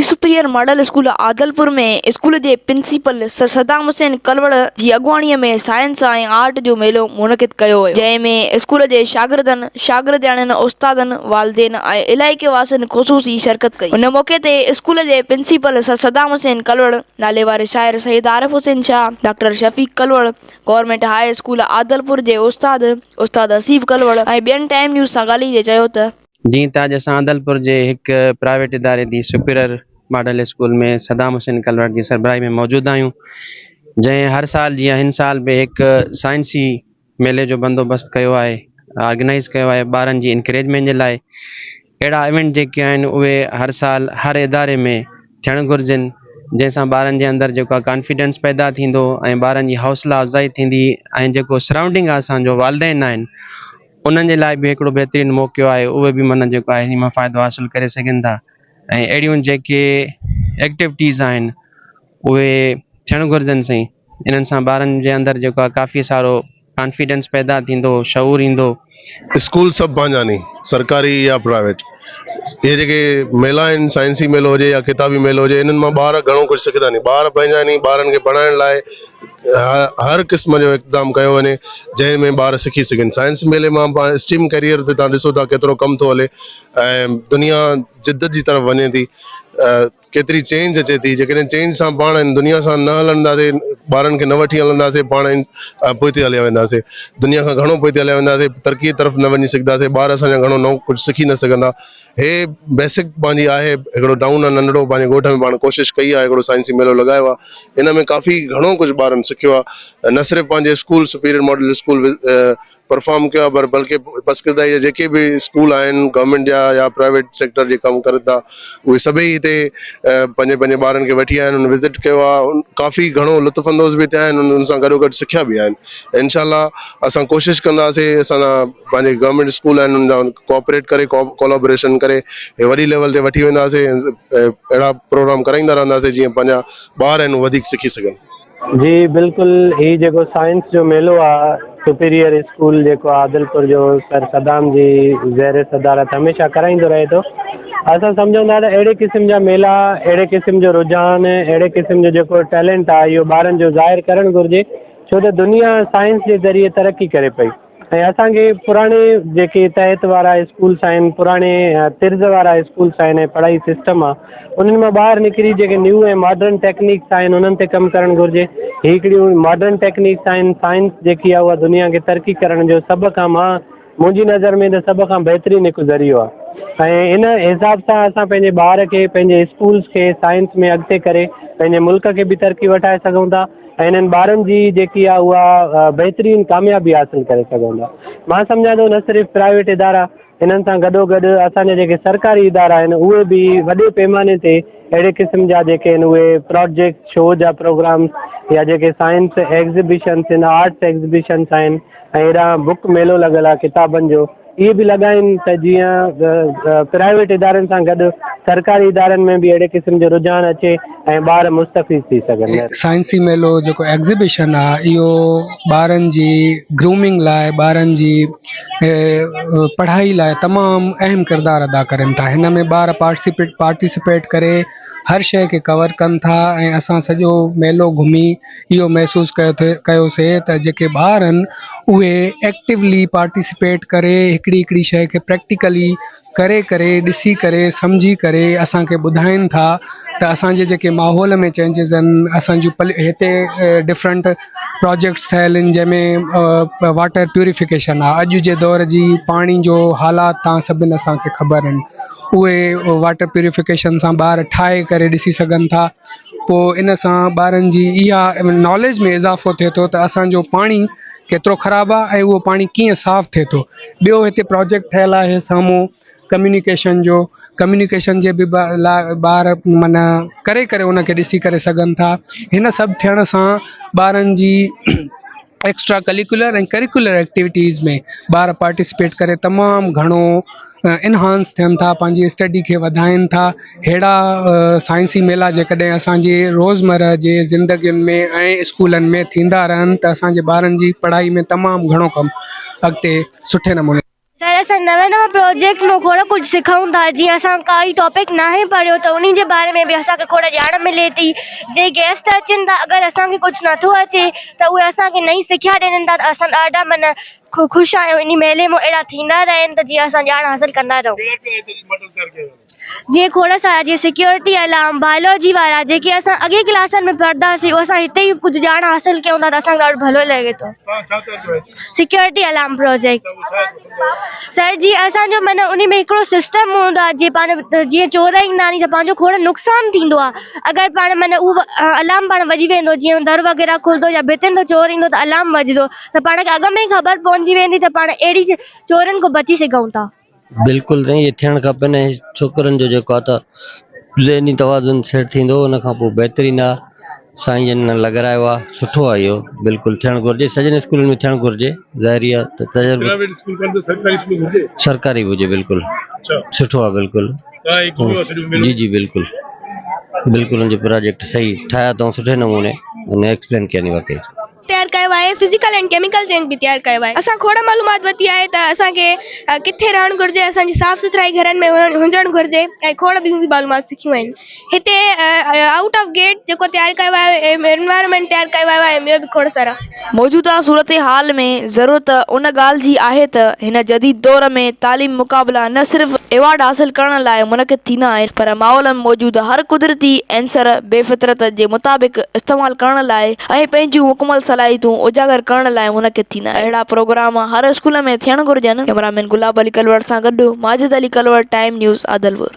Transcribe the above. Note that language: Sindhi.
Superior model school Adilpur ۾ school جي پرنسپل سر صدام حسين ڪلوڙ جي اڳواڻي ۾ سائنس ۽ آرٽ جو ميلو منعقد ڪيو ويو، جنهن ۾ اسڪول جي شاگردن، شاگردياڻين، استادن، والدين ۽ علائقي واسين خصوصي شرڪت ڪئي. ان موقعي تي اسڪول جي پرنسپل سر صدام حسين ڪلوڙ، ناليواري شاعر Syed Arif Hussain Shah, doctor Shafiq Kalhoro, government high school Adilpur جي استاد استاد حسيب ڪلوڙ ۽ ٻين ٽائيم نيوز سان ڳالهائيندي چيو ته. جيئن ته اڄ اسان عدلپور جي هڪ پرائيويٽ اداري the superior model school ۾ Saddam Hussain Kalhoro جي سربراهي ۾ موجود آهيون جنهن هر سال جيان هن سال به هڪ سائنسي ميلي جو بندوبست ڪيو آهي آرگنائز ڪيو آهي ٻارن جي انڪريجمينٽ جي لاء اهڙا ايونٽ جيڪي آهن اهي هر سال هر اداري ۾ ٿيڻ گهرجن جنهن سان ٻارن جي اندر جيڪو آهي ڪانفيڊنس پيدا ٿيندو ۽ ٻارن جي حوصلا افزائي ٿيندي ۽ جيڪو سرائونڊنگ آهي اسانجو والدين آهن انهن جي لاء به هڪڙو بهترين موقعو آهي اهي به معنيٰ جيڪو آهي انهي مان فائدو حاصل ڪري سگهن ٿا ۽ اهڙيون جيڪي ايڪٽيوٽيز آهن اهي ٿيڻ گهرجن سائين انهن سان ٻارن جي اندر جيڪو آهي ڪافي سارو ڪانفيڊنس پيدا ٿيندو شعور ايندو. اسڪول سڀ پنهنجا ني سرڪاري يا پرائيويٽ اهي جيڪي ميلا آهن سائنسي ميلو هجي يا ڪتابي ميلو هجي انهن مان ٻار گهڻو ڪجهه سکندا ني ٻار پنهنجا ني ٻارن کي پڙهائڻ لاء هر قسم جو اقدام ڪيو وڃي جنهن ۾ ٻار سکي سگهن سائنس ميلي مان پاڻ اسٽيم ڪيريئر تي تان ڏسو ٿا ڪيترو ڪم ٿو هلي ۽ دنيا جدت جي طرف وڃي ٿي ڪيتري چينج اچي ٿي جيڪڏهن چينج سان پاڻ هن دنيا سان نه هلنداسي ٻارن کي نه وٺي هلنداسي پاڻ پوئتي هليا وينداسي دنيا کان گهڻو پوئتي هليا وينداسي ترقي طرف نه وڃي سگهنداسي ٻار اسان جا گهڻو نئون ڪجهه سکي نه سگهندا هي بيسڪ پنهنجي آهي هڪڙو ٽائون آهي ننڍڙو پنهنجي ڳوٺ ۾ پاڻ ڪوشش ڪئي آهي هڪڙو سائنسي ميلو لڳايو آهي ان ۾ ڪافي گهڻو ڪجهه ٻارن سکيو آهي نه صرف پنهنجي school superior model school perform ڪيو آهي پر بلڪه پسگردائي جا جيڪي به اسڪول آهن گورنمينٽ جا يا پرائيويٽ سيڪٽر جي ڪم ڪرن ٿا اهي سڀئي هتي پنهنجي پنهنجي ٻارن کي وٺي آيا آهن انهن وزٽ ڪيو آهي ڪافي گهڻو لطف اندوز به ٿيا آهن انهن سان گڏو گڏ سکيا به آهن انشاء الله اسان ڪوشش ڪنداسين اسان پنهنجي گورنمينٽ اسڪول آهن انهن سان ڪوآپريٽ ڪري ڪولابريشن ڪري هي وڏي ليول تي وٺي وينداسين اهڙا پروگرام ڪرائيندا رهنداسين جيئن پنهنجا ٻار آهن وڌيڪ سکي سگهن. جي بلڪل هي جيڪو سائنس جو ميلو آ سپيريئر اسڪول جيڪو آ عادلپور جو سر صدام جي زير صدارت هميشه ڪرائيندو رهي ٿو اسان سمجهون ٿا ته اهڙي قسم جا ميلا اهڙي قسم جو رجحان اهڙي قسم جو جيڪو ٽيلنٽ آ اهو ٻارن جو ظاهر ڪرڻ گهرجي ڇو ته دنيا سائنس جي ذريعي ترقي ڪري پئي ۽ اسان کي پراڻي جيڪي تحت وارا اسڪولس آهن پراڻي طرز وارا اسڪولس آهن ۽ پڙهائي سسٽم آ انهن مان ٻاهر نڪري جيڪي نيو ۽ ماڊرن ٽيڪنيڪس آهن انهن تي ڪم ڪرڻ گهرجي هي هڪڙيون ماڊرن ٽيڪنيڪس آهن سائنس جيڪي آ اها دنيا کي ترقي ڪرڻ جو سڀ کان مان منهنجي نظر ۾ ته سڀ کان بهترين هڪ ذريعو آ ۽ ان حساب سان اسان پنهنجي ٻار کي پنهنجي اسڪولس کي سائنس ۾ اڳتي ڪري پنهنجي ملڪ کي به ترقي وٺائي سگهون ٿا ۽ انهن ٻارن جي جيڪي آهي اها بهترين ڪاميابي حاصل ڪري سگهون ٿا. مان سمجهان ٿو نه صرف پرائيويٽ ادارا انهن سان گڏوگڏ اسان جا جيڪي سرڪاري ادارا آهن اهي به وڏي پيماني تي اهڙي قسم جا جيڪي آهن اهي پراجيڪٽ شو جا پروگرامس يا جيڪي سائنس ايگزيبيشنس آهن آرٽس ايگزيبيشنس آهن ۽ هيڏانهن بڪ ميلو لڳل آهي ڪتابن جو اهي به لڳائين ته جيئن پرائيويٽ ادارن سان گڏ سرڪاري ادارن ۾ به اهڙي قسم جو رجحان اچي ۽ ٻار مستفيض ٿي سگهن. سائنسي ميلو جيڪو ايگزيبيشن آ اهو ٻارن جي گرومنگ لاء ٻارن جي پڙهائي لاء تمام اهم ڪردار ادا ڪرن ٿا هن ۾ ٻار پارٽيسپيٽ پارٽيسپيٽ ڪري هر شيء کي ڪور ڪن ٿا ۽ اسان سڄو ميلو گهمي اهو محسوس ڪيو ٿي ڪيوسي ته جيڪي ٻار آهن اهي ايڪٽيولي پارٽيسپيٽ ڪري هڪڙي هڪڙي شيء کي پريڪٽيڪلي ڪري ڪري ڏسي ڪري سمجهي ڪري اسان کي ٻڌائين ٿا ته اسان جي جيڪي ماحول ۾ چينجز آهن اسان جون پل هتي ڊفرنٽ پراجيڪٽس ٺهيل آهن جنهن ۾ واٽر پيوريفڪيشن آهي اڄ جي دور جي پاڻي جو حالات توهان سڀني اسان کي خبر آهن اهي واٽر پيوريفڪيشن سان ٻار ٺاهي ڪري ڏسي سگهن ٿا پوء ان سان ٻارن جي اها ناليج ۾ اضافو ٿئي ٿو ته اسانجو پاڻي ڪيترو خراب آهي ۽ اهو پاڻي ڪيئن صاف ٿئي ٿو ٻيو هتي پروجيڪٽ ٺهيل آهي سامهون ڪميونيڪيشن جو ڪميونيڪيشن جي به لاء ٻار معنيٰ ڪري ڪري ان کي ڏسي ڪري سگهن ٿا هن سڀ ٿيڻ سان ٻارن جي ايڪسٽرا ڪريڪولر ۽ ڪريڪولر ايڪٽيوٽيز ۾ ٻار پارٽيسپيٽ ڪري تمام گهڻو انهانس ٿين ٿا پنهنجي اسٽڊي کي وڌائين ٿا اهڙا سائنسي ميلا جيڪڏهن اسانجي روزمره جي زندگين ۾ ۽ اسڪولن ۾ ٿيندا رهن ته اسانجي ٻارن جي پڙهائي ۾ تمام گهڻو ڪم اڳتي سٺي نموني. سر. اسان نوان نوان پروجيڪٽ مان کوڙ ڪجهه سکون ٿا جيئن اسان ڪائي ٽاپڪ ناهي پڙهيو ته انهي جي باري ۾ به اسان کي کوڙ ڄاڻ ملي ٿي جي گيسٽ اچن ٿا اگر اسان کي ڪجهه نٿو اچي ته اهي اسان کي نئين سکيا ڏين ٿا ته اسان ڏاڍا معنيٰ خوش آهيون انهي ميلي مان اهڙا ٿيندا رهن ته جيئن اسان ڄاڻ حاصل ڪندا رهون. جيئن کوڙ سارا جيئن سيڪيورٽي الارم، بائلاجي وارا جيڪي اسان اڳين ڪلاسن ۾ پڙهندا هئاسين اهو اسان هتي ئي ڪجهه ڄاڻ حاصل ڪيون ٿا ته اسان کي ڏاڍو ڀلو لڳي ٿو. سيڪيورٽي الارم پروجيڪٽ سر جي اسان جو معنيٰ انهي ۾ هڪڙو سسٽم هوندو آهي جيئن پاڻ جيئن چور ايندا آهن ته پنهنجو کوڙ نقصان ٿيندو آهي اگر پاڻ معنيٰ اهو الارم پاڻ وڄي ويندو جيئن در وغيره کلندو يا ڀتين تان چور ايندو ته الارم وڄندو ته پاڻ کي اڳ ۾ ئي خبر پئجي ويندي ته پاڻ اهڙي چورن کان بچي سگهون ٿا. بلڪل سائين اهي ٿيڻ کپن ۽ ڇوڪرن جو جيڪو آ ته ذهني توازن سيٽ ٿيندو ان کان پوء بهترين آ سائين جن لڳرايو آ سٺو آ اهو بلڪل ٿيڻ گهرجي سڄن اسڪولن ۾ ٿيڻ گهرجي ظاهري آ ته تجربو پرائيويٽ اسڪول ڪن ته سرڪاري اسڪول گهرجي سرڪاري به هجي بلڪل سٺو آ بلڪل جي جي بلڪل بلڪل ان جو پراجيڪٽ صحيح ٺاهيا اٿئون سٺي نموني ان ايڪسپلين ڪيا ني واقعي تيار ڪيو آهي فزيڪل اينڊ ڪيميڪل چينج به تيار ڪيو آهي اسان کوڙ معلومات ورتي آهي ته اسان کي ڪٿي رهڻ گهرجي اسان جي صاف سٿرائي گهرن ۾ هجڻ گهرجي ۽ کوڙ ٻيون به معلومات سکيون آهن هتي آئوٽ آف گيٽ جيڪو تيار ڪيو آهي انوائرمينٽ تيار ڪيو ويو آهي ٻيو به کوڙ سارا. موجوده صورتحال ۾ ضرورت ان ڳالهه جي آهي ته هن جديد دور ۾ تعليم مقابلا نه صرف ايوارڊ حاصل ڪرڻ لاء منعقد ٿيندا آهن پر ماحول ۾ موجود هر قدرتي عنصر بي فطرت جي مطابق استعمال ڪرڻ لاء ۽ پنهنجون مڪمل صلاحيتون اجاگر ڪرڻ لاء منعقد ٿيندا آهن. اهڙا پروگرام هر اسڪول ۾ ٿيڻ گهرجن. ڪئميرا مين گلاب علي ڪلوڙ سان گڏ ماجد علي ڪلوڙ، ٽائيم نيوز، عادلپور.